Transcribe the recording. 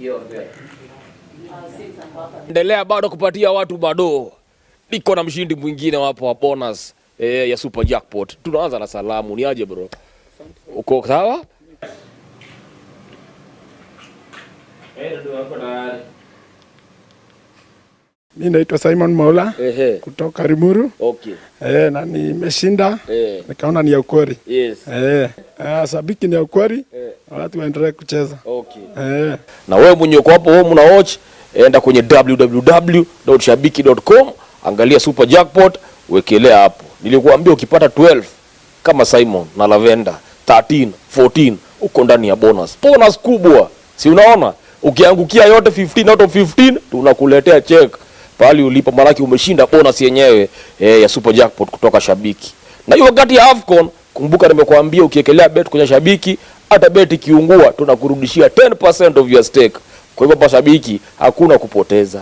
Here or there. Endelea bado kupatia watu bado. Niko na mshindi mwingine wapo wa bonus ya Super Jackpot. Tunaanza na salamu. Ni aje bro? Uko sawa? Ndio wako tayari. Mi naitwa Simon Maula kutoka Limuru. Na nimeshinda, nikaona ni ya ukweli. Shabiki ni ya ukweli. Watu waendelee kucheza. Na wewe mwenye uko hapo home una watch, enda kwenye www.shabiki.com, angalia Super Jackpot, wekelea hapo. Nilikuambia ukipata 12 kama Simon na Lavenda, 13, 14 uko ndani ya bonus. Bonus kubwa. Si unaona? Ukiangukia yote 15 out of 15 tunakuletea check pale ulipo, maanake umeshinda bonus yenyewe ya Super Jackpot kutoka Shabiki. Na hiyo wakati ya AFCON, kumbuka nimekuambia ukiekelea bet kwenye Shabiki, hata bet ikiungua tunakurudishia 10% of your stake. Kwa hivyo hapa Shabiki hakuna kupoteza.